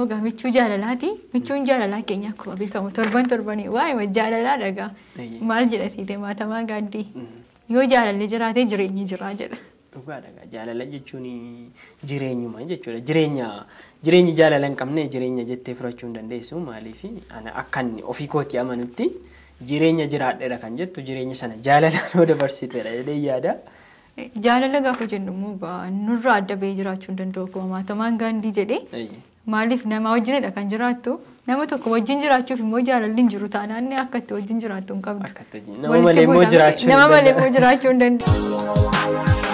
Immoo gaa michuu jaalalaati. Michuun jaalalaa keenya akkuma beekamu torban torbanii waa'ee jaalalaa dhagaa. Maal jedha siite maatamaa gaaddii? Yoo jaalalli jiraate jireenyi jira jedha. Dhugaadha. Jaalala jechuun jireenyuma jechuudha. Jireenya jireenyi jaalala hin qabne jireenya jettee fudhachuu hin dandeessu. Maaliif ana akka inni ofii kootii amanutti jireenya jiraadheera kan jettu jireenya sana jaalalaan yoo dabarsiteedha jedhee yaada. Jaalala gaafa jennu immoo nurraa adda bahee jiraachuu hin danda'u akkuma maatamaan gaandii jedhee. Maaliif nama wajjinidha kan jiraattu, nama tokko wajjin jiraachuuf immoo jaalalli hin jiru taanaan akka itti wajjin jiraattu hin qabdu. Nama malee immoo jiraachuu hin danda'u. Nama malee immoo jiraachuu hin danda'u.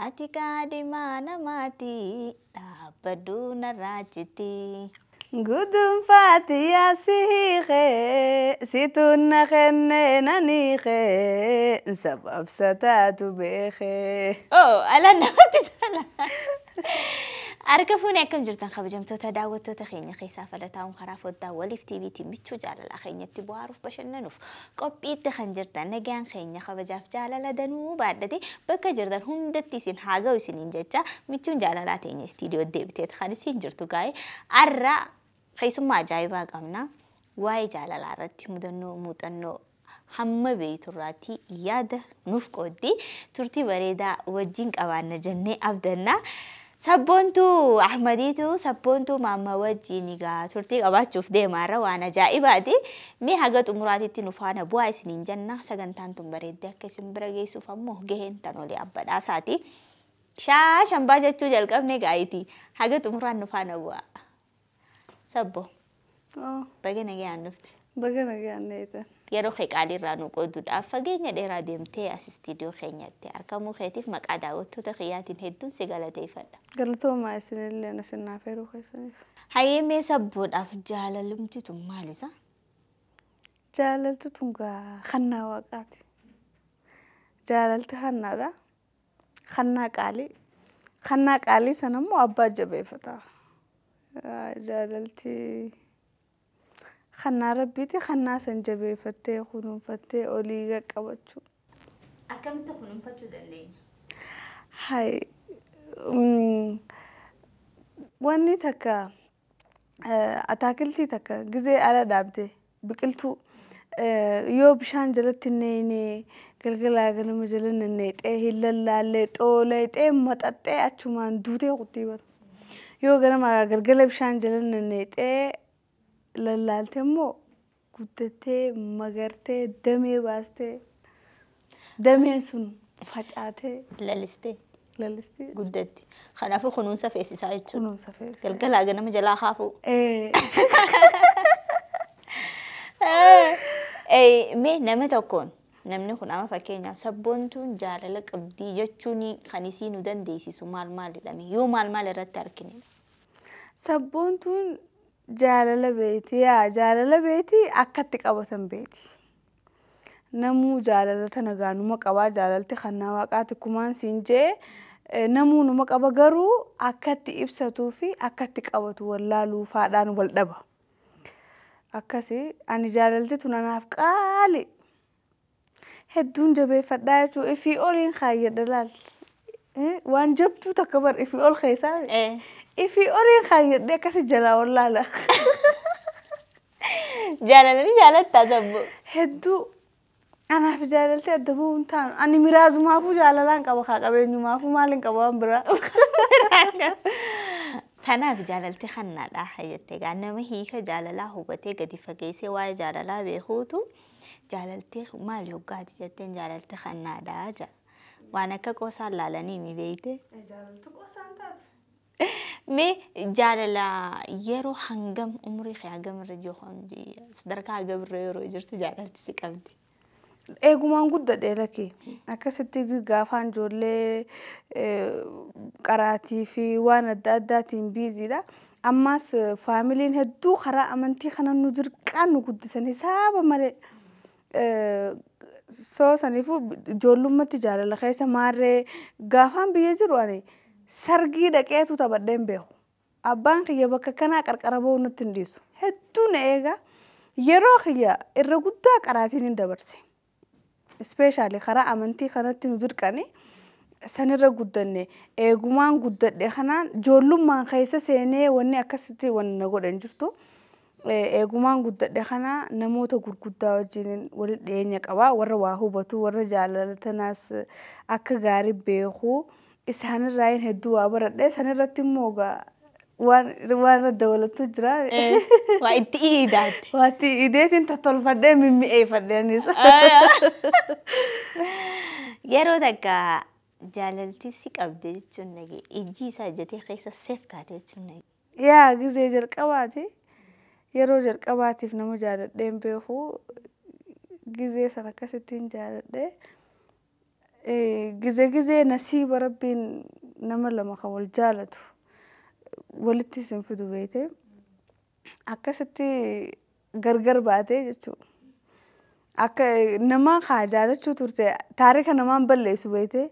Ati kaadhimaa namaati dhaabbaduu narraa jetti. Gudunfaati yaa si hiikee situun na kennee nan hiikee sababsa taatu beekee. Oh, ala namatti tola. Harka fuunee akkam jirtan kabajamtoota daawwattoota keenya keessaa falataa'uun karaa foddaa waliif TVtiin michuu jaalalaa keenyatti bohaaruuf bashannanuuf qophiitti kan jirtan nagaan keenya kabajaaf jaalala danuu baadhate bakka jirtan hundatti isin haa ga'u isiniin jecha michuun jaalalaa teenya istiidiyoo deebiteet kan isin jirtu gaa'e har'a keessummaa ajaa'ibaa qabna. Waa'ee jaalalaa irratti mudannoo muuxannoo hamma beeyturraatti yaada nuuf qooddi turtii bareedaa wajjin qabaanna jennee abdanna. Sabboontuu Ahmadiitu sabboontuu maamma wajjin egaa turtii qabaachuuf deemaarra waan ajaa'ibaati. Mee haga xumuraatitti nu faana bu'aa isiniin jenna. Sagantaan tun bareeddee akka isin bira geessuuf ammoo gaheen tan olii abbadhaasaati. Shaa shambaa jechuu jalqabne gaa'iti. Haga xumuraan nu faana bu'aa. Sabbo. Baga nagaan dhufte. Baga nagaan dheetan. Yeroo kee qaaliirraa nu qooduudhaaf fageenya dheeraa deemtee as istiidiyoo keenyatti argamuu keetiif maqaa daawwattoota kiyyaatiin hedduun si galateeffadha. Galatoomaa isinillee isin naaf yeroo keessaniif. Hayyee mee sabboodhaaf jaalalumti tun maal isa? Jaalalti tun gaa kannaa waaqaati. Jaalalti kannaadha. Kannaa qaalii. Kannaa qaalii sana immoo abbaa jabeeffata. Jaalalti kannaa rabbiiti kannaa san jabeeffattee kunuunfattee olii qaqqabachuu. Akkamitti kunuunfachuu dandeenya? Hai wanni takka ataakiltii takka gizee ala dhaabde biqiltuu yoo bishaan jalatti neeyne galgalaa ganama jala nenneexee hin lallaallee xoolayxee maxaxxee achumaan duutee quttii bara. Yoo ganama galgala bishaan jala nenneexee lallaalte immoo guddattee magartee damee baastee dameen sun facaatee Lallistee lallistee guddatti. Kanaafuu kunuunsa feesisaa jechuudha. Kunuunsa feesisaa. Galgalaa ganama jalaa kaafuu. Mee nama tokkoon namni kun amma fakkeenyaaf sabboontuun jaalala qabdii jechuun kan isii nu dandeessisu maal maalidha? Yoo maal maal irratti arginedha? Sabboontuun jaalala beeti yaa jaalala beeti akkatti qabatan beeti. Namuu jaalala tana gaanuma qabaa jaalalti kannaa waaqaati kumaan siin jee namuu numa qaba garuu akkatti ibsatuu fi akkatti qabatu wallaaluu faadhaan wal dhaba. Akkasii ani jaalalti tun anaaf qaali. Hedduun jabeeffadhaa jechuun ifii oliin kaayyadha laal. Waan jabduu takka bar ifii ol keessaa. Ifii oliin kaayyadhee akkasi jalaa wallaala. Jaalalani jaalattaa sabbo. Hedduu anaaf jaalalti adda bahuu hin taanu. Ani miraazumaafuu jaalalaan qaba kaa qabeenyumaafuu maaliin qaba waan biraa. Tanaaf jaalalti kannaadha jettee egaa nama hiika jaalalaa hubatee gadi fageessee waa'ee jaalalaa beekuutu jaalalti maal hoggaati jetteen jaalalti kannaadha jedha. Waan akka qoosaan laalanii mi beeyte? Jaalalti qoosaan taatu. Mee jaalala yeroo hangam umurii kee hangam irra jiru sadarkaa hangam irra yeroo jirtu jaalalti si qabdi? Eegumaan guddadhee lakkee akkasitti gaafaan ijoollee qaraatii fi waan adda addaatiin biiziidha. Ammas faamiliin hedduu karaa amantii kana nu dirqaan nu guddisan hisaaba malee. Soo saniifuu ijoollummaatti jaalala keessa maarree gaafaan biyya jiru ani sargii dhaqeetu taphadhee hin beeku. Abbaan kiyya bakka kanaa qarqara ba'uu natti hin dhiisu. Hedduu na eega. Yeroo kiyya irra guddaa qaraatiin hin dabarse. Ispeeshaalii karaa amantii kanatti nu dirqani sanirra guddanne eegumaan guddadhe kanaan ijoollummaan keessa seenee wanni akkasitti wanni na godhan jirtu. Eegumaan guddadhe kana namoota gurguddaa wajjin walitti dhiyeenya qaba. Warra waa hubatu, warra jaalala tanaas akka gaarii beeku isaanirraa hedduu waa baradhe. Sanirratti immoo waan irra dabalatu jira. Waa itti iidaatte. Waa itti iideetiin tottolfadhee mimmi'eeffadhe anis. Yeroo takka jaalalti si qabde jechuun nage ijji isaa ijjatee keessa seef taate jechuun nage. Yaa gizee jalqabaati. Yeroo jalqabaatiif nama jaaladhee hin beeku. Gizee sana akkasittiin jaaladhee. Gizee gizee nasiiba rabbiin nama lama kan wal jaalatu walitti isin fidu beekte akkasitti gargar baatee jechuudha. Akka nama haa jaalachuu turte taarika namaan balleessu beekte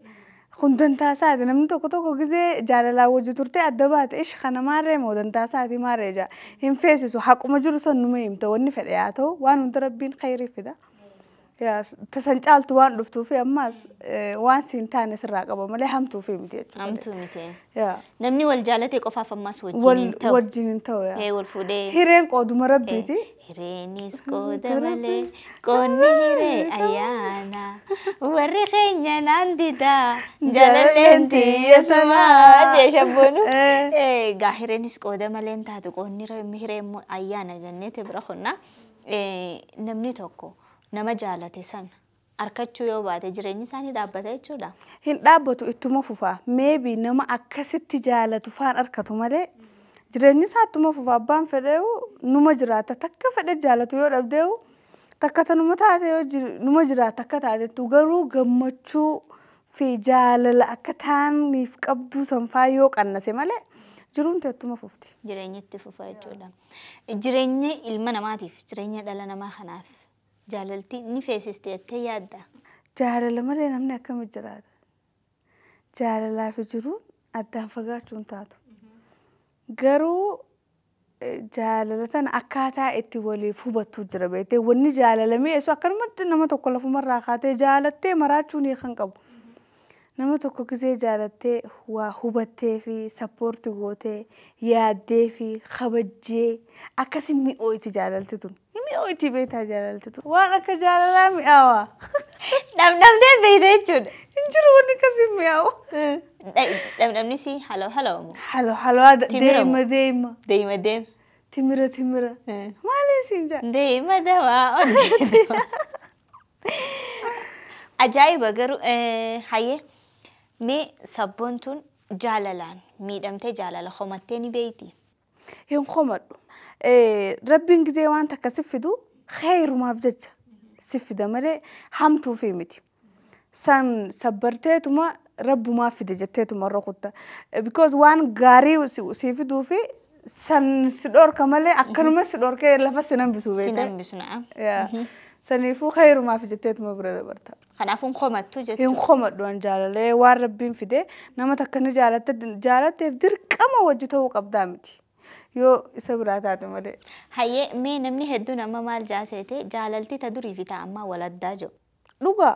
kun dantaa isaati namni tokko tokko gizee jaalalaa wajji turte adda baate ish kana maarree moo dantaa isaati maarree jaa hin feesisu haquma jiru san numa himta wanni fedhe haa ta'u waan hunda rabbiin khayrii fida. Tasan caaltu waan dhuftuufi ammas waan siin taane sirraa qaba malee hamtuufi miti jechuudha. Hamtuu miti. Namni wal jaalate qofaaf ammas wajjin hin ta'u. Wajjin hin ta'u. Wal fuudhee. Hireen qooduma rabbiiti. Hireenis qooda malee qoonni hiree ayyaana warri keenya naan didaa jaalalleen tiyya sumaa jee shabboonu. Egaa hireenis qooda malee hin taatu qoonni hiree immoo ayyaana jenneeti bira kunnaa namni tokko nama jaalate sana harkachuu yoo baate jireenyi isaanii dhaabbata jechuudha. Hin dhaabbatu ittuma fufaa. Meebii nama akkasitti jaalatu faan harkatu malee jireenyi isaa ittuma fufaa. Abbaan fedheewu numa jiraata. Takka fedhe jaalatu yoo dhabdeewu takka tanuma taate yoo numa jiraata akka taatettu garuu gammachuu fi jaalala akka taaniif qabduu sanfaa yoo qannase malee jiruun ittuma fufti. Jireenyi itti fufaa jechuudha. Jireenya ilma namaatiif jireenya dhala namaa kanaaf jaalalti ni feesiste jettee yaadda? Jaalala malee namni akkamitti jiraata? Jaalalaa fi jiruun addaan fagaachuu hin taatu. Garuu jaalala tana akkaataa itti waliif hubattu jira beektee wanni jaalala mi'eessu akkanumatti nama tokko lafumarraa kaatee jaalattee maraachuu ni kan qabu. Nama tokko gisee jaalattee waa hubattee fi sappoorti gootee yaaddee fi kabajjee akkasi mi'ooyti jaalalti tun. Mi'ooyti beektaa jaalalti tun. Waan akka jaalalaa mi'aawaa. Dhamdhamtee beekte jechuudha. Hin jiru wanni akkasii mi'aawu. Dhamdhamni si haloo haloo moo? Haloo haloo deema deema. Deema deema. Timira timira. Maaliin siin jaa? Deema dawaa onnee dawaa. Ajaa'iba garuu hayyee mee sabboontuun jaalalaan miidhamtee jaalala homattee ni beeyti? Hin homadhu. Rabbiin gizee waan takka si fidu khayrumaaf jecha si fida malee hamtuufi miti. San sabbarteetuma rabbumaaf fide jetteetuma irra kutta. Because waan gaarii si fiduufi san si dhorka malee akkanuma si dhorkee lafa si nambisu beekte. Si nambisu na'a. Saniifuu khayrumaaf jetteetuma bira dabarta. Kanaafuu hin homattu jechuudha. Hin homadhu an jaalalee waan rabbiin fide nama takka ni jaalatteef dirqama wajji ta'uu qabdaa miti. Yoo isa biraa taate malee. Hayyee mee namni hedduun amma maal jaaseete jaalalti ta durii fi ta ammaa wal addaa jiru. Dhugaa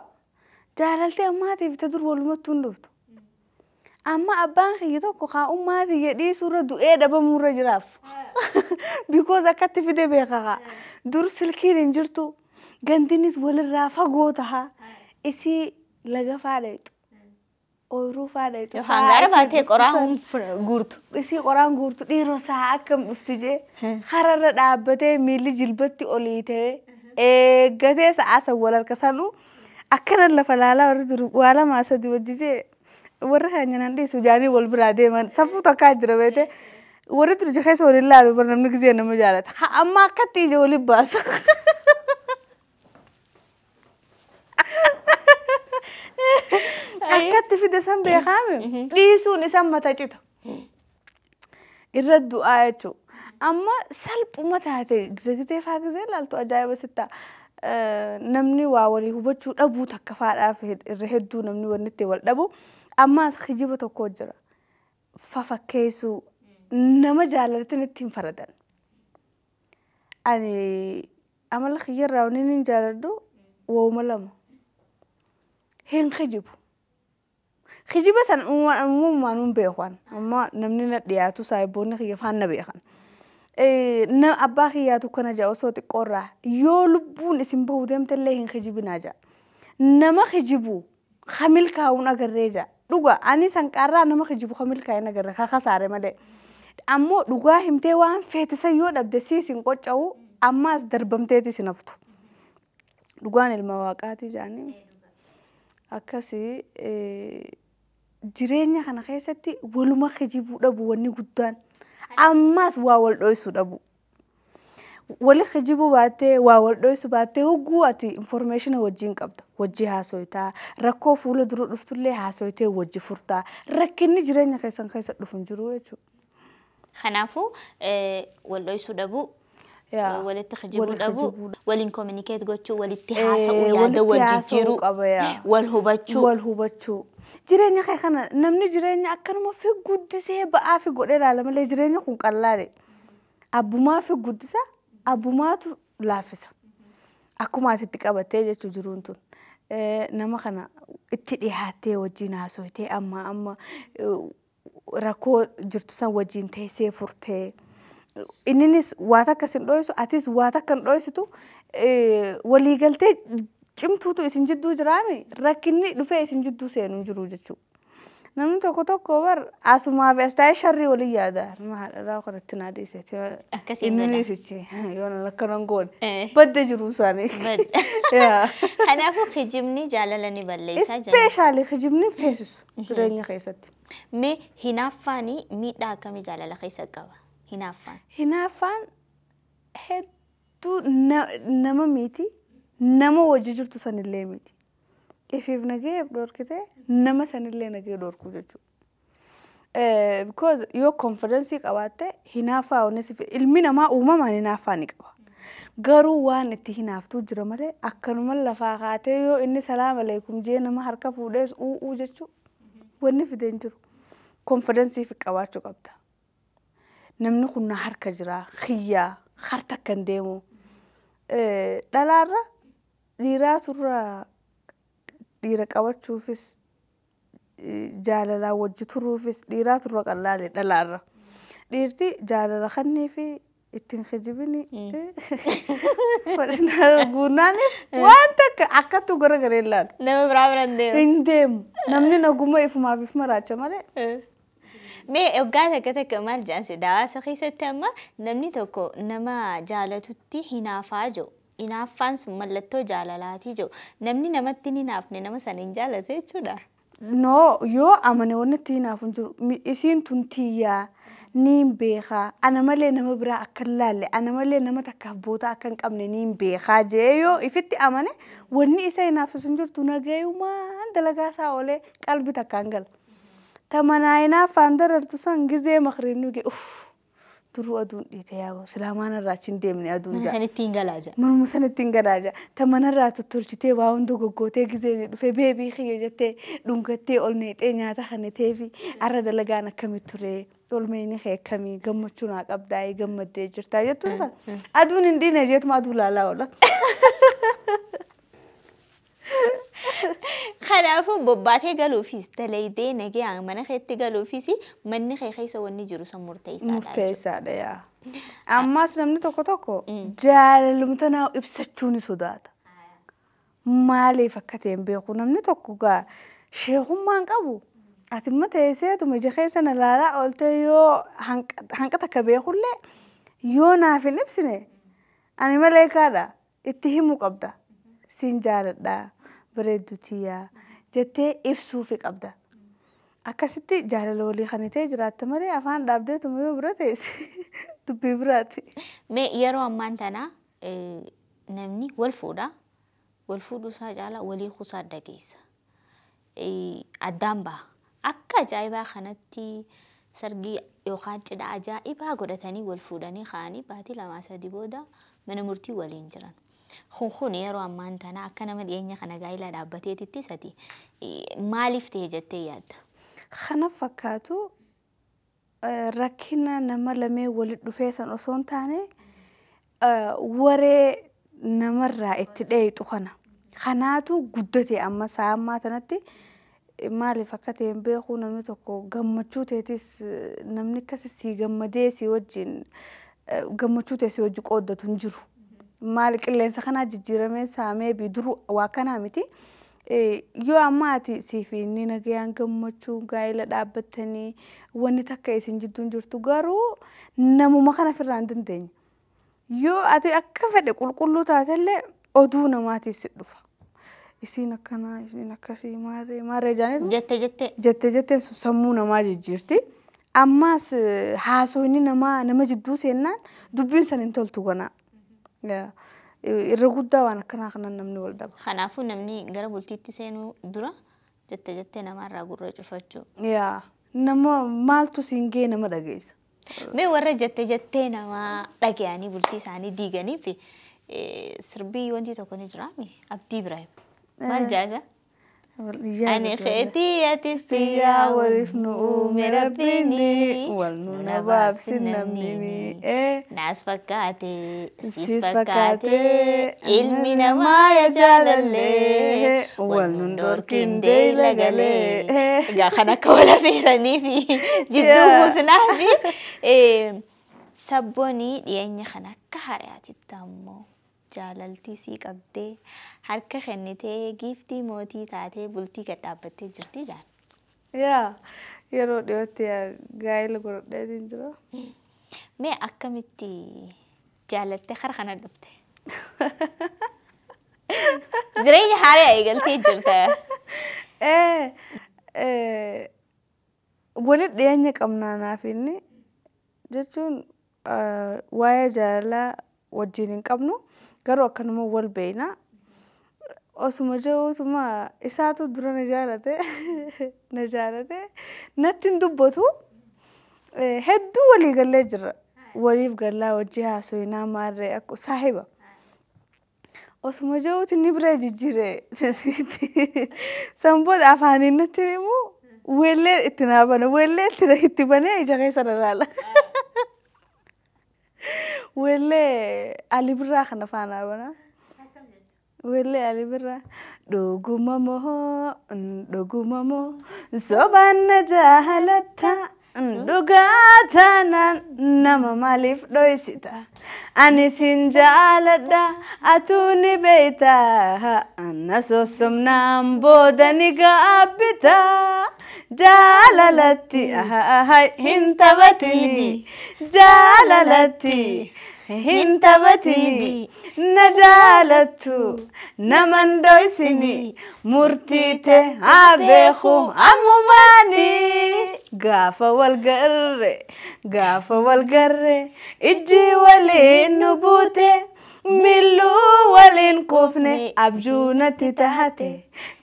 jaalalti ammaatiif ta dur walumattuu hin dhuftu. Amma abbaan kiyya tokko kaa'ummaa kiyya dhiisuurra du'ee dhabamuurra jiraaf. Because akkatti fide beeka kaa. Dur silkiin hin jirtu. Gandinis walirraa fagoo taha. Isii laga faadha. Ooyiruu faadha. Yookaan gaara baatee qoraan guurtu. Isii qoraan guurtu dhiiroo isaa akkam dhufti jee hararra dhaabbatee miilli jilbatti olii ta'ee eeggatee sa'aa san wal harka sanuu akkana lafa laalaa warri dur waa lamaa sadi wajji jee warri keenya nan dhiisu jaanii wal biraa deeman safuu takkaa jira beekte warri dur keessa waliin laalu bar namni gizee nama jaalata amma akkatti ija waliin baasu. Akkatti fide san beekame dhiisuun isaan mata cita. Irra du'aa jechuudha. Amma salphuma taate gizee faa gizee ilaaltu ajaa'iba sitta. Namni waa walii hubachuu dhabuu takka faadhaaf irra hedduu namni wanni itti wal dhabu. Ammaas kijiba tokko jira. Fafakkeessuu nama jaalalatin ittiin faradan. Ani amala kiyyarraa wanni hin jaaladhu wooma lama. Hin kijibu. Kijiba san uumamaan hin beekan. Amma namni na dhiyaatu saahiboonni kiyya faan na beekan. Abbaa kiyyaatu kana ja'a osoo xiqqoorraa yoo lubbuun isin bahuu deemtellee hin kijibinaa ja'a. Nama kijibu kamilkaa'uun agarree ja'a. Dhuga ani sanqaarraa nama kijibu kamilkaa'in agarree kakasaare malee. Ammoo dhugaa himtee waan feetisa yoo dhabde siis hin qocca'u ammaas darbamteeti sin haftu. Dhugaan ilma waaqaati jaanii. Akkasii jireenya kana keessatti waluma kijibuu dhabu wanni guddaan. Ammaas waa wal dho'isuu dhabu. Wali kijibuu baattee waa wal dho'isu baattee hogguu ati informeeshina wajjin qabda. Wajji haasoitaa rakkoo fuula dura dhuftullee haasoitee wajji furtaa rakkinni jireenya keessan keessa dhufu hin jiru jechuudha. Kanaafuu wal dho'isuu dhabuu, walitti kijibuu dhabuu, waliin communicate gochuu, walitti haasa'uu, yaada wal jijjiiruu, wal hubachuu. Wal hubachuu. Jireenya kee kana namni jireenya akkanuma fi guddisee ba'aa fi godhee ilaala malee jireenya kun qallaale. Abbumaa fi guddisa, abbumaatu laaffisa. Akkuma ati itti qabattee jechuu jiruun tun. Nama kana itti dhiyaattee wajjin haasoftee amma amma rakkoo jirtu san wajjin teessee furtee. Inninis waa takka sin dho'isu atis waa takka hin dho'isitu waliigaltee cimtuutu isin jidduu jiraame rakkinni dhufee isin jidduu seenu hin jiru jechuudha. Namni tokko tokko bar asumaa fi as taa'ee sharrii walii yaada. Nama haadha kanatti naa dhiise. Akkasiin godha. Inni sichi yoo na lakkanan goone. Badda jiruu isaanii. Kanaafuu kijibni jaalala ni balleessa jenna. Ispeeshaalii kijibni feesisu jireenya keessatti. Mee hinaaffaan miidhaa akkamii jaalala keessa qaba? Hinaaffaan. Hinaaffaan hedduu nama miti nama wajji jirtu sanillee miti. Ifiif nagee dhorkite nama sanillee nagee dhorkuu jechuudha. Because yoo konfiidensii qabaatte hinaaffaa onesi ilmi namaa uumamaan hinaaffaa ni qaba. Garuu waan itti hinaaftuu jira malee akkanuma lafaa kaatee yoo inni salaam aleekum jee nama harka fuudhees u'uu jechuu wanni fide hin jiru. Konfiidensii fi qabaachuu qabda. Namni kun na harka jira xiyyaa harta akkan deemu. Dhalaarra dhiiraaturra dhiira qabachuufis jaalalaa wajji turuufis dhiiraaturra qallaale dhalaarra. Dhiirti jaalala kannii fi ittiin kijibini guunnaaniif waan takka akkattuu garagaree ilaalu. Nama biraa bira hin deemu. Hin deemu. Namni naguma ifumaaf if maraacha malee. Mee waggaa takka takka maal jedhan hawaasa keessatti amma namni tokko nama jaalatutti hinaafaa jiru. Hinaaffaan sun mallattoo jaalalaatii jiru. Namni namatti hin hinaafne nama sana hin jaalatu jechuudha. No yoo amane wanni itti hinaafu hin jiru. Isiin tun tiyyaa niin beekaa ana malee nama biraa akka hin laalle ana malee nama takkaaf boota akka hin qabne niin beekaa jee yoo ifitti amane wanni isa hinaafsisu hin jirtu nagayumaan dalagaa isaa oolee qalbi takkaan gala. Tamanaa hinaaffaan darartu san gizee makriin nuge uff duruu aduun dhiite yaa silaa manarraa achi hin deemne aduun Mana jaa. sanitti hin galaa jira. Manuma sanatti hin galaa jira. Ta manarraa tottolchitee waa hunda goggootee gizee ni dhufee beebii kiyya jettee dhungattee ol neexee nyaata kana fi arra dalagaan akkamitti ture olmeeni kee akkamii gammachuu naa qabdaa gammaddee jirtaa jettuun san aduun hin dhiine jeetuma aduu laalaa oola. Kanaafuu bobbaatee galuufis dalaydee nagee mana keetti galuufis manni kee keessa wanni jiru san murteessaadha. Murteessaadha yaa. Ammaas namni tokko tokko jaalalumta naa ibsachuu ni sodaata. Maaliif akka ta'e hin beeku namni tokko gaa sheekummaan qabu. Ati immoo teesseetuma ija keessa na laalaa ooltee yoo hanqa takka beekullee yoo naaf hin ibsine ani malee kaadha itti himuu qabda. Siin jaaladha bareeddu tiyyaa jettee ibsuufi qabda. Akkasitti jaalala walii kan ta'e jiraatte malee afaan dhaabdeetuma yoo bira teesse dubbii biraati. Mee yeroo ammaan tana namni wal fuudha. Wal fuudhuu isaa caalaa walii kuusaa dhageessa. Addaan baha. Akka ajaa'ibaa kanatti Sargii yookaan cidha ajaa'ibaa godhatanii wal fuudhanii ka'anii baatii 2-3 booda mana murtii waliin jiran. Kun yeroo ammaan tana akka nama dhiyeenya kana gaa'ela dhaabbateetitti sati maaliif ta'e jettee yaadda? Kana fakkaatu rakkina nama lamee walitti dhufee san osoo hin taane waree namarraa itti dheeyxu kana. Kanaatu guddate amma sa'a ammaa tanatti maaliif akka ta'e hin beeku namni tokko gammachuu ta'etis namni akkasi si gammadee si wajjin gammachuu ta'e si wajji qooddatu hin jiru. Maali qilleensa kanaa jijjiiramee saamee bi duru waa kanaa miti. Yoo amma ati siif inni nagayaan gammachuu gaa'ela dhaabbattanii wanni takka isin jidduun jirtu garuu namuma kana ofirraa hin dandeenye. Yoo ati akka fedhe qulqulluu taatellee oduu namaatiif si dhufa. Isiin akkanaa isiin akkasii maarree maarree jaanitu Jettee jettee. Jettee jettee sammuu namaa jijjiirti. Ammas haasofni namaa nama jidduu seennaan dubbiin san hin toltu ganaa. Irra guddaa waan akkanaa kanaan namni wal dhaba. Kanaafuu namni gara bultiitti seenuu dura jettee jettee namarraa gurra cufachuu. Yaa nama maaltu siin ga'e nama dhageessa. Mee warra jettee jettee namaa dhaga'anii bultii isaanii diiganii fi sirbii wanti tokko ni jiraami Abdii Ibrahim. Maal jaaja? Ani keetii atis Tiyyaa waliif nu uume rabbiini wal nu nabaabsin namni. Naas fakkaate siis Siis fakkaate fakkaate ilmi namaa ya jaalallee wal nun dhorkin deeyla galee. Egaa kan akka wal affeeranii fi jidduu buusinaa fi sabboonii dhiyeenya kana akka hariyaatitti ammoo jaalaltii sii qabdee harka kennitee giiftii mootii taatee bultii gad dhaabbattee jirti jaan. Yaa yeroo dhiyootti gaa'ela godhadheetiin jira. Mee akkamitti jaalattee kara kana dhufte? Jireenya haaraa eegaltee jirta. Walitti dhiyeenya qabnaa naaf inni jechuun waa'ee jaalalaa wajjin hin qabnu garuu akkanuma wal beekna. Osuma jiruutuma isaatu dura na jaalate na jaalate natti hin dubbatu hedduu walii gallee jirra. Waliif gallaa wajji haasofnaa maarree akka saahiba. Osuma jiruuti inni bira jijjiire. San booda afaaniin natti himu weellee itti naa bana weellee itti banee ija keessa na laala. Weellee Ali Birraa kana faana bana. Weellee Ali Birraa dhuguma moo dhuguma moo sobaan na jaalatta dhugaa taanaan nama maaliif dhoysita ani sin jaaladha atuu ni beeyta na sossobnaan booda ni gaabbita jaalalatti hin taphatini jaalalatti hin taphatini na jaalattu naman dhoysini murtiite haa beeku ammumaani gaafa wal garre gaafa wal garre ijji waliin nu buute milluu waliin kuufne abjuu natti taate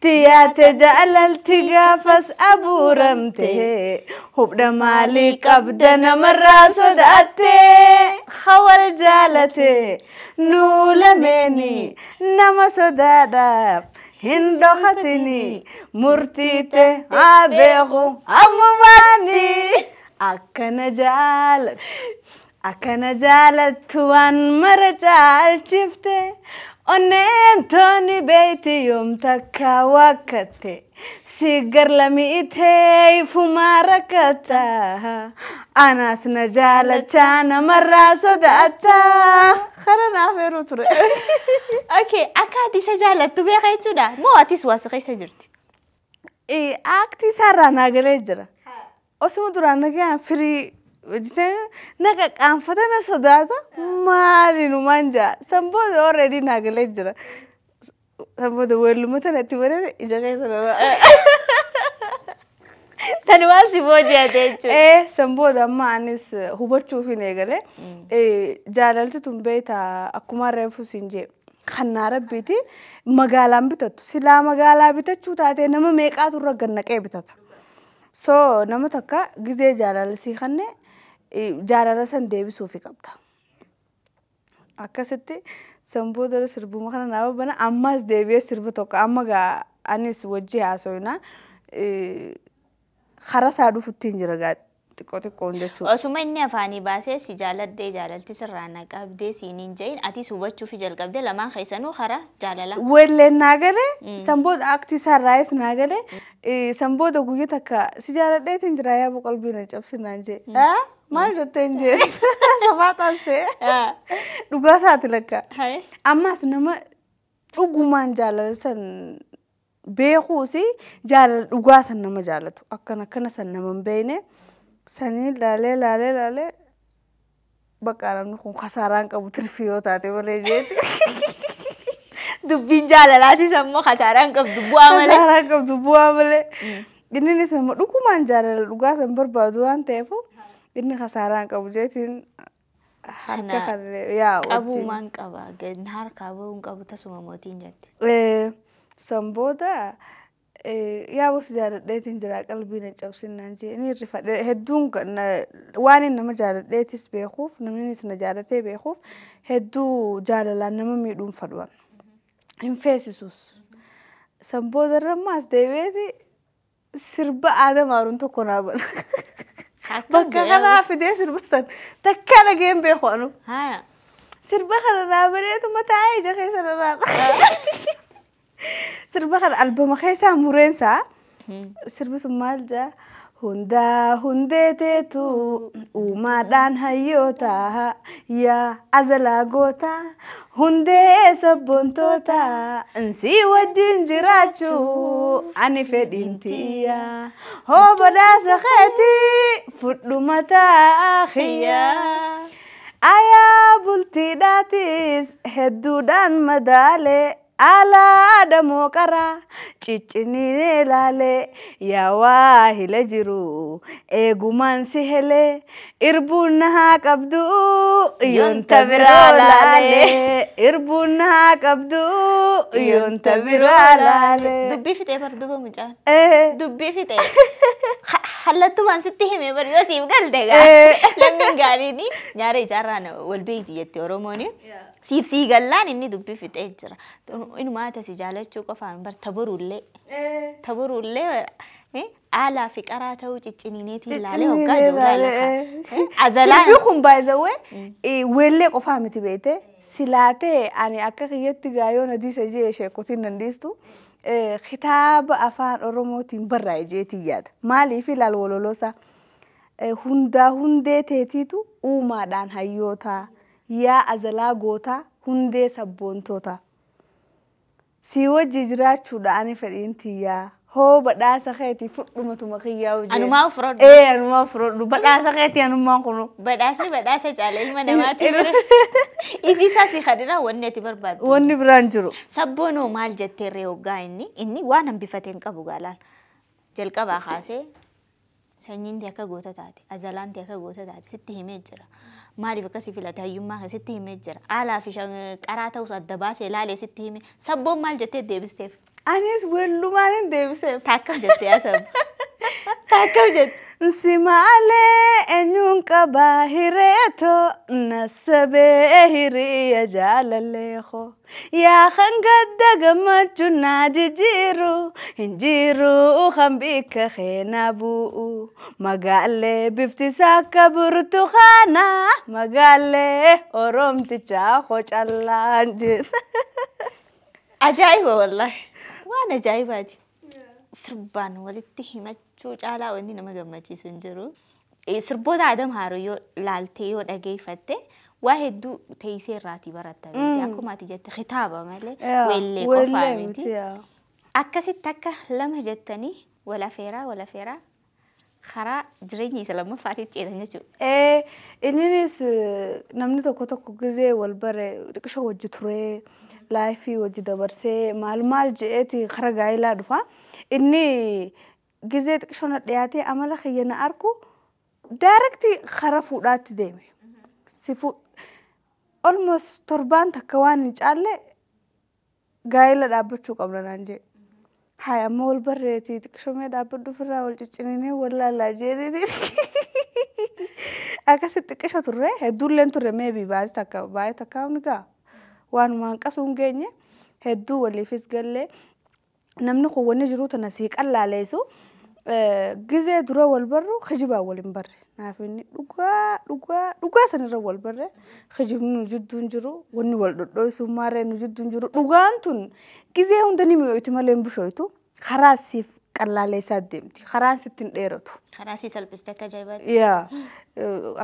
tiyaate jaalalti gaafas abuuramte hubda maalii qabda namarraa sodaatte hawal jaalate nuu lameeni nama sodaadhaaf hin dhokatini murtiite haa beeku ammumaani akkana jaalattu akkana jaalattu waan mara caalchifte onneen tooni beeyti yoom takka wakkatte si gar lamiitee ifumaa rakkatta anaas na jaalachaa namarraa sodaatta kana naaf yeroo ture. Okay, akka ati isa jaalattu beeka jechuudha. Moo atis waa si keessa jirti? Aaktii isaarraa naa galee jira. Osuma duraan nagaan firii hojjetee na qaqqaanfata na sodaata maaliinumaan jaa san booda already naa galee jira. San booda weelluma tana itti banee ija keessa nama. Tanumaa si booji'ate jechuudha. San booda amma anis hubachuuf hin eegale. Jaalalti tun beektaa akkuma reefu siin jee kannaa rabbiiti magaalaan bitattu. Silaa magaalaa bitachuu taatee nama meeqaatu irra gad naqee bitata. So nama takka gizee jaalala sii kanne jaalala san deebisuufi qabda. Akkasitti san booda sirbuma kana naa bana ammas deebi'ee sirba tokko amma gaa anis wajji haasoyna karaa isaa dhufutti hin jira gaa xiqqoo xiqqoon jechuudha. Osuma inni afaanii baasee si jaaladhee jaalalti sirraa na qabdee siin hin jedhin atis hubachuufi jalqabdee lamaan keessanuu karaa jaalala. Weelleen naa galee san booda akti isaarraayis naa galee san booda guyyaa takka si jaaladheetiin jira yaa qalbii na cabsinaan jee. Maal jettee hin jee sabaa taasisee dhugaa isaati lakka. Ammas nama dhugumaan jaalala san beekuusi jaalala dhugaa san nama jaalatu akkana akkana san nama hin beekne sanii laalee laalee laalee bakka namni kun kasaaraan qabu tirfii yoo taate malee jeeti. Dubbiin jaalalaatis ammoo kasaaraan qabdu bu'aa malee. Kasaaraan qabdu bu'aa malee. Innis nama dhugumaan jaalala dhugaa san barbaadu waan ta'eef inni kasaaraan qabu jeetiin harka kan yaa Qabuumaan qaba harkaa bahuun qabu tasuma mootiin jette. San booda yaa bosi jaaladheetiin jira qalbii na cabsinnaan jee ni rifadhe hedduun waan inni nama jaaladheetis beekuuf namnis na jaalatee beekuuf hedduu jaalalaan nama miidhuun fadhuwan hin feesisus. San booda irra ammaas deebi'eeti sirba Aadam Haaruun tokko naa bana. Bakka kanaa fidee sirba san takka dhageen beeku anu. Sirba kana naa baneetu mataa ija keessa na raaqa. Sirba kana albama keessaa mureensaa sirbi sun maal jedha hundaa hundeeteetu uumaadhaan hayyoota yaa azalaa goota hundee sabboontoota sii wajjin jiraachuu ani fedhiin tiyya hoo badhaasa keetii fudhu mataa kiyya. Ayaa bultiidhaatis hedduudhaan madaalee alaa damoo qaraa ciccinee laalee yaa waa hila jiru eegumaan si helee irbuun na haa qabdu yoonta biraa laalee irbuun na haa qabdu yoonta biraa laalee. Dubbii fixee bar duba mucaan. Dubbii fixee. Hallattumaan sitti himee bar yoo siif galte gaa. Lammiin gaariin nyaara ijaarraan wal beekti jette Oromoon. Siif sii gallaan inni dubbii fixee jira. Inumaa tasi jaalachuu qofaan bar taboruullee. Taboruullee aalaa fi qaraa ta'uu cicciniineetiin ilaalee hoggaa jiru laala. Azalaan. Sirbi kun baay'isawee weellee qofaa miti beekte silaatee ani akka kiyyatti gaayoo na diisa jee sheekotiin nan dhiistu kitaaba afaan Oromootiin barraa'e jeetiin yaada. Maaliif ilaal wololoosaa hundaa hundee teetiitu uumaadhaan hayyootaa yaa azalaa gootaa hundee sabboontootaa. Si wajji jiraachuudha ani fedhiin tiyyaa. Hoo badhaasa keetii fudhumatuma kiyyaa hojii. Anumaa fudhadhu. Anumaa fudhadhu badhaasa keetii anumaan kunu. Badhaasni badhaasa caala ilma namaati. Ifisaa si kadhina wanni ati barbaaddu. Wanni biraan jiru. Sabboonoo maal jettee ree hoggaa inni waan hambifate hin qabu gaalaan. Jalqabaa kaasee sanyiin akka goota taate azalaan akka goota taate sitti himee jira. Maaliif akkasii filate hayyummaa sitti himee jira. Alaa fi qaraa ta'us adda baasee ilaalee sitti hime. Sabboon maal jettee deebisteef? Anis weellumaan hin deebiseef. Taakkam jette yaa sabbo. Taakkam jette. Si maalee eenyuun qabaa hireetoo nasabee hiriya jaalaleekoo yaa kan gadda gammachuu naa jijjiiru hin jiru kan bikka keenaa bu'u magaalee bifti isaa akka burtukaana magaalee oromtichaa hocallaan jedha. Ajaa'iba wallaahi waan ajaa'ibaati. Sirbaan walitti himachuu caalaa wanni nama gammachiisu hin jiru. Sirboota Adam Haaruu yoo laaltee yoo dhageeffatte waa hedduu teessee irraatii baratta beekte. Akkuma ati jette kitaaba malee weellee qofaa miti. Akkasitti akka lama jettanii wal afeeraa wal afeeraa karaa jireenya isa lammaffaatti ceetan jechuudha. Innis namni tokko tokko gizee wal bare xiqqisho wajji turee laayifii wajji dabarsee maal maal je'eeti karaa gaa'elaa dhufa. Inni gizee xiqqisho na dhiyaatee amala kiyya na arku daayirektii karaa fuudhaatti deeme. Si almost torbaan takka waan hin caalle gaa'ela dhaabbachuu qabna naan jedhe. Haa amma wal barreetii xiqqishomee dhaabbadhu ofirraa wal ciccininee wal laallaa jeeniiti. Akkasitti xiqqisho turre hedduulleen turre meebii baay'ee takka ni ga'a. Waanuma hanqasuu hin geenye hedduu waliifis gallee namni kun wanni jiru tana sii qallaaleessu gizee dura wal barru kijibaan wal hin barre. Naaf inni dhugaa dhugaa dhugaa sanirra wal barre kijibni nu jidduu hin jiru wanni wal dhodhooysu maarree nu jidduu hin jiru dhugaan tun gizee hunda ni mi'ooyti malee hin bishooytu karaa siif qallaaleessaa deemti karaan sitti hin dheeratu. Karaa sii salphiste akka ajaa'ibaatti. Yaa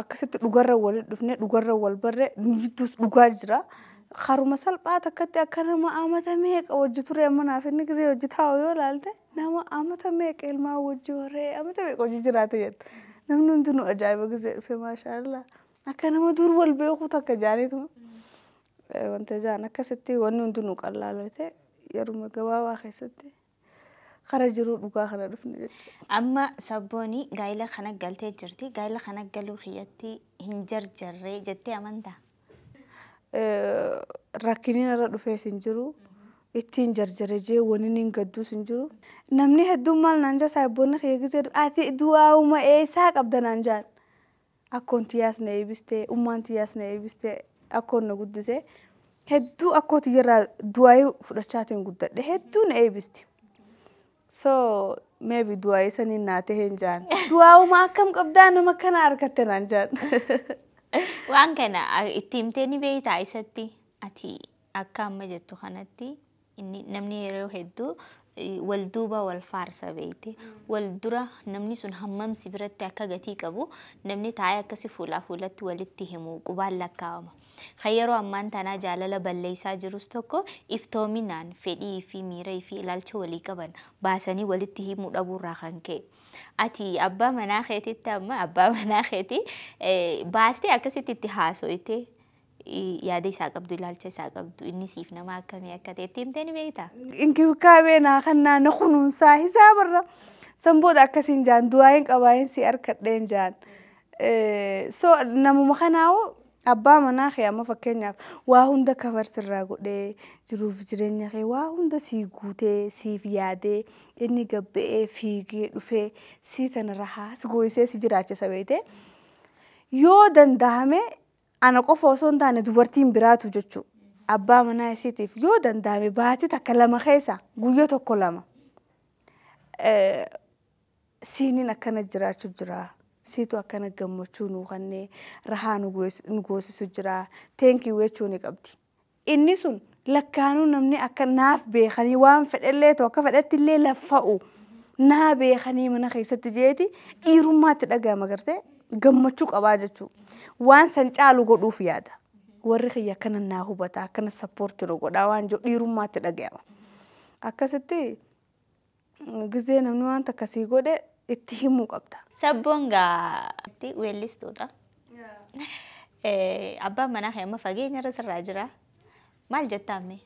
akkasitti dhugarra walitti dhufne dhugarra wal barre nu jidduus dhugaa jira. Karuma salphaa takkatti akka nama amata meeqa wajji ture amma naaf inni gizee hojii taa'u yoo ilaalte nama amata meeqa ilmaan wajji horee amata meeqa hojii jiraate jetta. Namni hundinuu ajaa'iba gizee dhufe maashaallah. Akka nama dur wal beeku takka jaaniituma. Wanta jaan akkasitti wanni hundinuu qallaalate yeruma gabaabaa keessatti kara jiruu dhugaa kana dhufne jechuudha. Amma sabbooni gaa'ila kana galtee jirti. Gaa'ila kana galuu kiyyatti hin jarjarree jettee amantaa? Rakkiniin irra dhufees hin jiru. Ittiin jarjare jee wani hin gadduus hin jiru. Namni hedduun maal naan jaa saayibboonni kiyya gizee ati du'aa'uma eessaa qabda naan jaan. Akkoon tiyyaas na eebbistee, ummaan tiyyaas na eebbistee, akkoon na guddisee. Hedduu akkoo tiyyarraa du'aa'ii fudhachaatiin guddadhe hedduu na eebbisti. So maybe du'aa'ii saniin naa ta'e hin jaan. Du'aa'uma akkam qabdaa nama kana argatte naan jaan. Waan kana itti himtee ni beektaa isatti ati akka amma jettu kanatti inni namni yeroo hedduu wal duuba wal faarsa beekte wal dura namni sun hammam si biratti akka gatii qabu namni taa'ee akkasi fuulaa fuulatti walitti himu qubaan lakkaa'ama. Kan yeroo ammaan tanaa jaalala balleessaa jirus tokko iftoominaan fedhii fi miira fi ilaalcha walii qaban baasanii walitti himuu dhabuurraa kan ka'e. Ati abbaa manaa keetitti amma abbaa manaa keetii baastee akkasitti itti haasoyte yaada isaa qabdu ilaalcha isaa qabdu inni siif nama akkamii akka ta'e itti himtee ni beektaa? Inkibikaabee naa kannaa na kunuunsaa hisaabarra san booda akkasiin jaan du'aayin qabaayin si harkadheen jaan. So namuma kanaa'u abbaa manaa kee amma fakkeenyaaf waa hunda kafarsirraa godhee jiruuf jireenya kee waa hunda sii guutee siif yaadee inni gabba'ee fiigee dhufee sii tana rahaa si gooyisee si jiraachisa beekte. Yoo danda'ame ana qofa osoo hin taane dubartiin biraatu jechuudha. Abbaa manaa isiitiif yoo danda'ame baatii takka lama keessa guyyaa tokko lama siiniin akkana jiraachuu jira. Siitu akkana gammachuu nuu kennee rahaa nu goosisu jira. Teenkii jechuu ni qabdi. Inni sun lakkaanuu namni akka naaf beekanii waan fedhellee ta'u akka fedhetti illee laffa'u naa beekanii mana keessatti jeeti dhiirummaatti dhaga'ama gartee gammachuu qabaa jechuudha. Waan san caalu godhuuf yaada. Warri kiyya akkana naa hubata akkana sappoortii nu godhaa waan jiru dhiirummaatti dhaga'ama. Akkasitti gizee namni waan akkasii godhe itti himuu qabda. Sabboon gaa weellistuudha. Abbaan manaa kee amma fageenyarra sirraa jira. Maal jettaa ammee?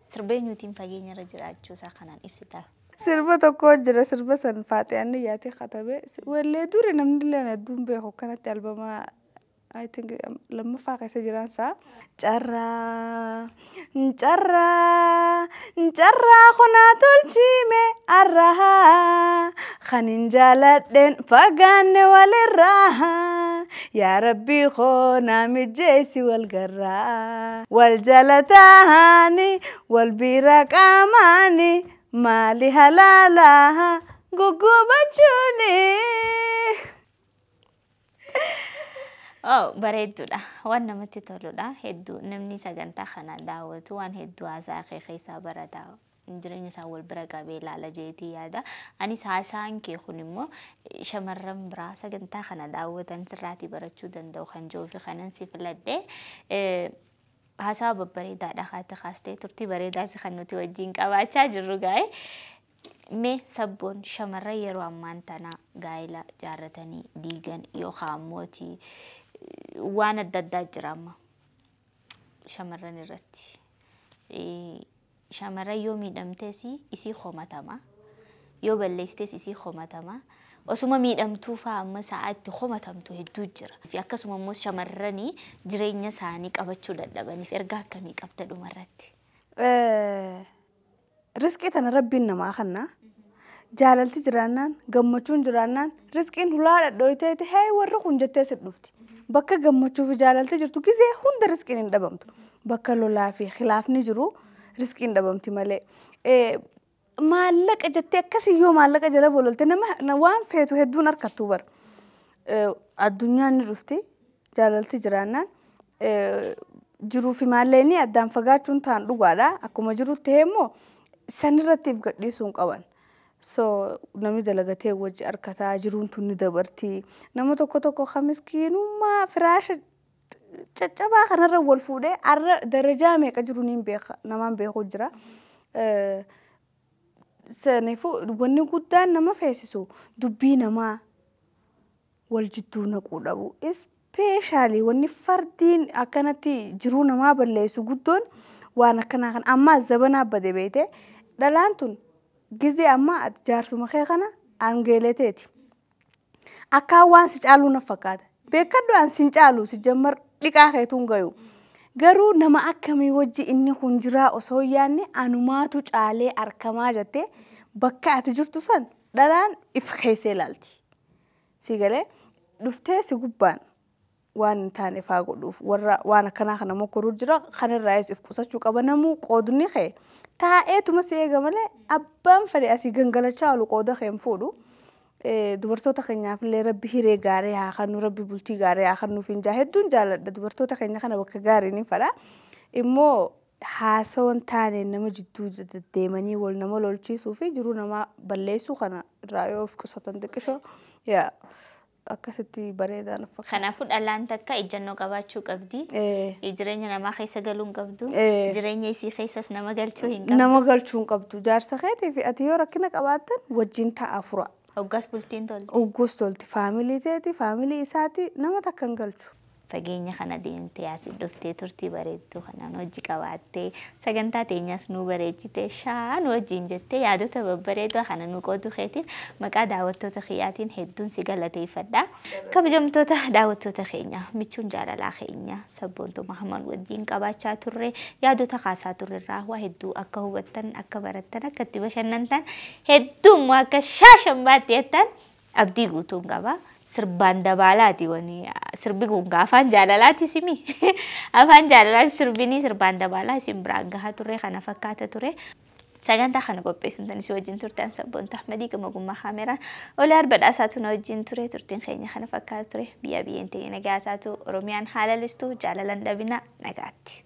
Sirba eenyuutiin fageenyarra jiraachuu isaa kanaan ibsitaa? Sirba tokko jira sirba san faaxee yaatee katabee weellee duri namni illee hedduun beeku akkanatti albamaa I think lammaffaa keessa jiraan isaa. Carraa carraa carraa kunaa tolchime arraa kan hin jaaladheen fagaanne walirraa yaa rabbii koo naa mijeessi wal garraa wal jalataani wal bira qaamaani maali halaalaa guggubachuuni. Oh, bareedduudha. Waan namatti toludha. Hedduu namni sagantaa kana daawwatu waan hedduu haasaa kee keessaa barata. Jireenya isaa wal bira qabee ilaala jeetii yaada. Anis haasaan kee kun immoo shamarran biraa sagantaa kana daawwatan sirraatii barachuu danda'u kan jiruu fi kanan si filadhe. Haasaa babbareedaadha haati kaastee turtii bareedaas kan nuti wajjin qabaachaa jirru gaa'e. Mee sabboon shamarran yeroo ammaan tana gaa'ela jaarratanii diigan yookaan mootii waan adda addaa jira amma shamarran irratti. Shamarran yoo miidhamtes isii komatama. Yoo balleessites isii komatama. Osuma miidhamtuu fa'aa amma sa'a itti komatamtu hedduu jira. Akkasuma immoo shamarranii jireenya isaanii qabachuu dadhabaniif ergaa akkamii qabda dhumarratti? Riskii tana rabbiin namaa kenna. Jaalalti jiraannaan gammachuun jiraannaan riskiin hulaa dhadhooyteeti hee warri kun jettee si dhufti. Bakka gammachuu fi jaalalti jirtu gizee hunda riskiin hin dhabamtu. Bakka lolaa fi khilaafni jiru riskiin dhabamti malee. Maallaqa jettee akkasii yoo maallaqa jala bololte nama waan feetu hedduun harkattuu bara. Addunyaan ni dhufti jaalalti jiraannaan jiruu fi maallaqni addaan fagaachuun ta'an dhugaadha. Akkuma jirutti ta'e immoo sanirratti if gadhiisuu hin qaban. So namni dalagatee wajji harkataa jiruun tun ni dabarti. Nama tokko tokko kan miskiinummaa firaasha caccabaa kanarra wal fuudhee har'a darajaa meeqa jiru niin beeka namaan beeku jira. Saniifuu wanni guddaan nama feesisu dubbii namaa wal jidduu naquu dhabu. Ispeeshaalii wanni fardiin akkanatti jiruu namaa balleessu guddoon waan akkanaa kan ammaa zabanaa bade beeyte dhalaan tun gizee ammaa jaarsuma kee kana angeeleteeti. Akkaan waan si caaluu na fakkaata. Beekadhu an sin caalu si jammar dhiqaa keetuun gayu. Garuu nama akkamii wajji inni kun jiraa osoo hin yaadne anumaatu caalee arkamaa jettee bakka ati jirtu san dhalaan if keessee ilaalti. Si galee dhuftee si gubbaan waan hin taane faa godhuuf warra waan akkanaa kana mokkoruu jira kanarraayis if qusachuu qaba namuu qoodni kee taa'eetuma si eega malee abbaan fedhe asii gangalachaa oolu qooda kee hin fuudhu. Dubartoota keenyaaf illee rabbi hiree gaarii haa kennu rabbi bultii gaarii haa kennuuf hin jaa hedduun jaalladha dubartoota keenya kana bakka gaarii ni fedha. Immoo haasawan taane nama jidduu deddeemanii wal nama lolchiisuu fi jiruu namaa balleessuu kana irraa yoo of qusatan xiqqishoo yaa akkasitti bareedaa na fakkaata. Kanaafuu dhalaan takka ejjennoo qabaachuu qabdi. Jireenya namaa keessa galuu hin qabdu. Jireenya isii keessas nama galchuu hin qabdu. Nama galchuu hin qabdu. Jaarsa keetii fi ati yoo rakkina qabaattan wajjin taa'aa fura. Hoggaas bultiin tolti. Hoggaas tolti. Faamilii teeti, faamilii isaati nama takka hin galchu. Fageenya kana deemtee asii dhuftee turtii bareedduu kanaan hojii qabaattee sagantaa teenyas nu bareechitee shaan wajjin jettee yaadota babbareedoo kana nu qoodu keetiin maqaa daawwattoota kiyyaatiin hedduun si galateeffadha. Kabajamtoota daawwattoota keenya michuun jaalalaa keenya sabboontuu Mahammad wajjin qabaachaa turre yaadota kaasaa turrerraa waa hedduu akka hubattan akka barattan akka itti bashannantan hedduun akka shaashan baatti jettan abdii guutuun qaba. Sirbaan dabaalaati wani sirbi kun afaan jaalalaati simi afaan jaalalaati sirbini sirbaan dabaalaa isin biraan gahaa turre kana fakkaata ture. Sagantaa kana qopheessuun tan isin wajjin turtan sabboontuu Ahmadii gama gummaa kaameraan Olee Arbadhaasaatu na wajjin ture turtiin keenya kana fakkaata ture biyya biyyeen ta'e nagaa taatu Oromiyaan haala listuu jaalalan dhabina nagaatti.